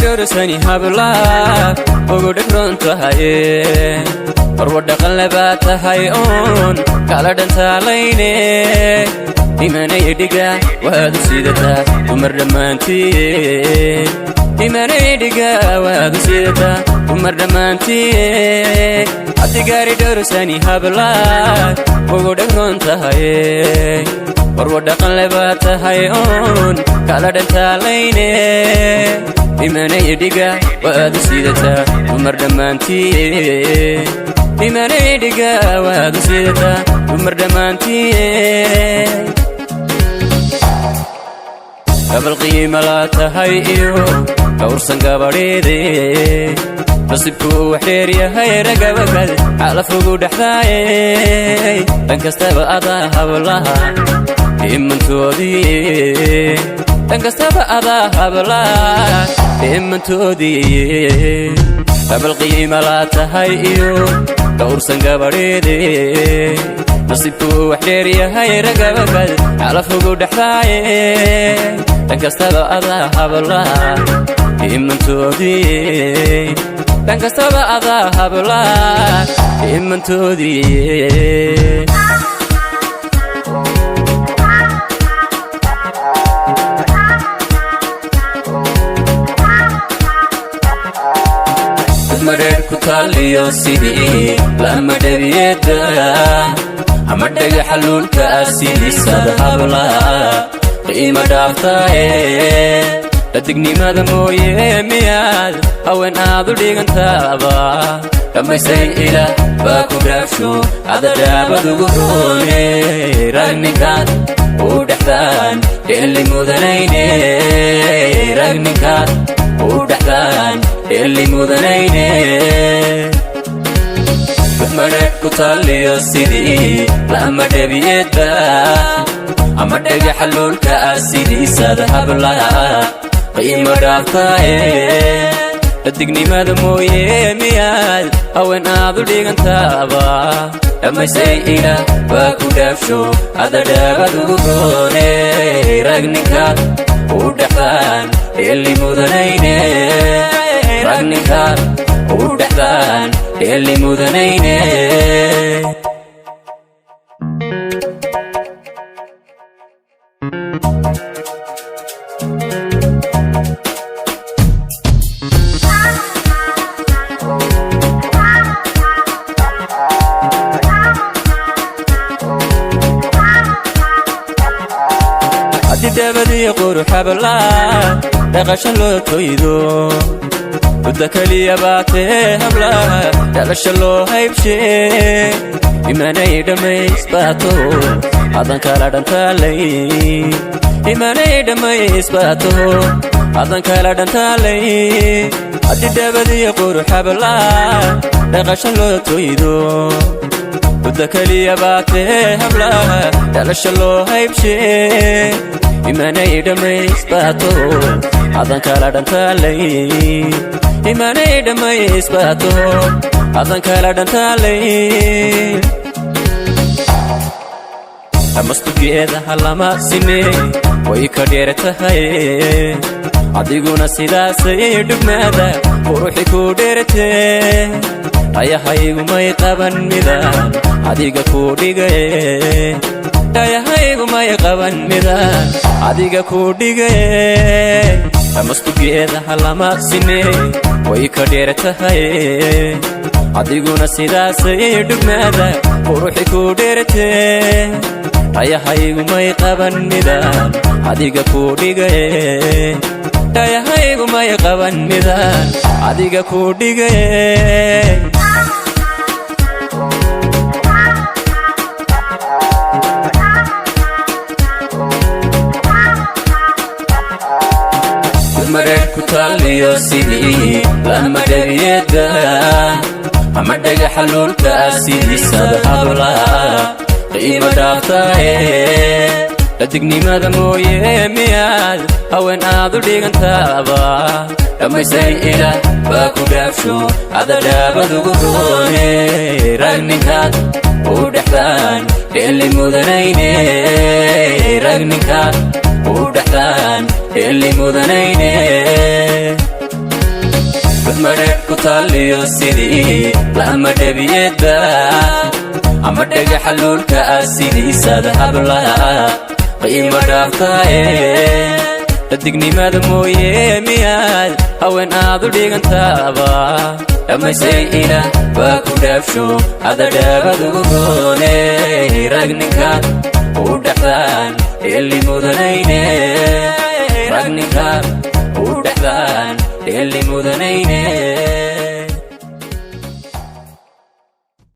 Dhowrsani habla ugu dhegron tahaye, marwa dhaqan lebaa tahay oon kala dhantaalayne. Imanaya dhiga waad u sidataa dumar dhammaantiye, imanaya dhiga waad u sidataa dumar dhammaantiye. Haddi gaari dhowrsani habla ugu dhegron tahaye, marwa dhaqan lebaa tahay oon kala dhantaalayne. Imanaya dhiga waad u sidataa dumar dhammaantiye, imanaya dhiga waad u sidataa dumar dhammaantiye. Gabal qiima laa tahay iyo dhowrsan gabadheede, nasiibkuu wax dheer yahay ragabakad xalafugu dhexdaaye. Dhan kastaba adaa hablaha dhimantoodii, dhan kastaba adaa hablaha dhimantoodii. Gabal qiima laa tahay iyo dhowrsan gabadheede, nasiibkuu wax dheer yahay ragabakad xalafugu dhexdaaye. Dhan kastaba adaa hablaha dhimantoodii, dhan kastaba adaa hablaha dhimantoodii. Madheer ku taaliyo sidii lama dhabiyeeda, ama dhagaxa luulka ah sidiisada hablaha qiimo dhaaftaaye. Dhadignimada mooye miyaad haween aad u dhigantaaba? Dhammaystay ilaah baa ku dhaafsho adadhaabad ugu roone. Ragninkaad u dhexdaan dheeli mudanayne, ragninkaad u dhexdaan dheeli mudanayne. Madheer ku taaliyo sidii lama dhabiyeeda, ama dhagaxa luulka ah sidiisada hablaha qiimo dhaaftaaye. Dhadignimada mooye miyaad haween aad u dhigantaaba? Dhammaystay ilaah baa ku dhaafsho adadhaabad ugu roone. Ragninkaad u dhexdaan dheeli mudanayne, ragninkaad u dhexdaan dheeli mudanayne. Haddii dabadii quruxabla dhaqasho loo toydo, muddo keliya baatee habla dhalasho loo haybshee. Imanay dhammaysbaato adan kala dhantaalay, imanay dhammaysbaato adan kala dhantaalay. Haddii dabadii quruxabla dhaqasho loo toydo, muddo keliya baatee habla dhalasho loo haybshee. Imanay dhammaysbaato adan kala dhantaalay, imanay dhammaysbaato adan kala dhantaalay. Dhammastugeedaha lama sine way ka dheer tahay, adiguna sidaasay dhugmaada quruxi ku dheertee. Dhayahaygumay qaban midaan adiga kuu dhigaye, dhayahaygumay qaban midaan adiga kuu dhigaye. Dhammastugeedaha lama sine way ka dheer tahay, adiguna sidaasay dhugmaada quruxi ku dheertee. Dhayahaygumay qaban midaan adiga kuu dhigaye, dhayahaygumay qaban midaan adiga kuu dhigaye. Mareer ku taaliyo sidii lama dhabiyeeda, ama dhagaxa luulka ah sidiisada hablaha qiimo dhaaftaaye. Dhadignimada mooye miyaad haween aad u dhigantaaba? Dhammaystay ilaah baa ku dhaafsho adadhaabad ugu roone. Ragninkaad u dhexdaan dheeli mudanayne, ragninkaad u dhexdaan dheeli mudanayne. Madheedh ku taaliyo sidii lama dhabiyeedba, ama dhagaxa luulka ah sidiisaad hablaha qiimo dhaaftaaye. Dhadignimada mooye miyaad haween aad u dhigantaaba? Dhammaysay ila waa ku dhaafsho hada dhaabad ugu roone. Ragninka u dhexdaan dheeli mudanayne, ragninka u dhexdaan dheeli mudanayne.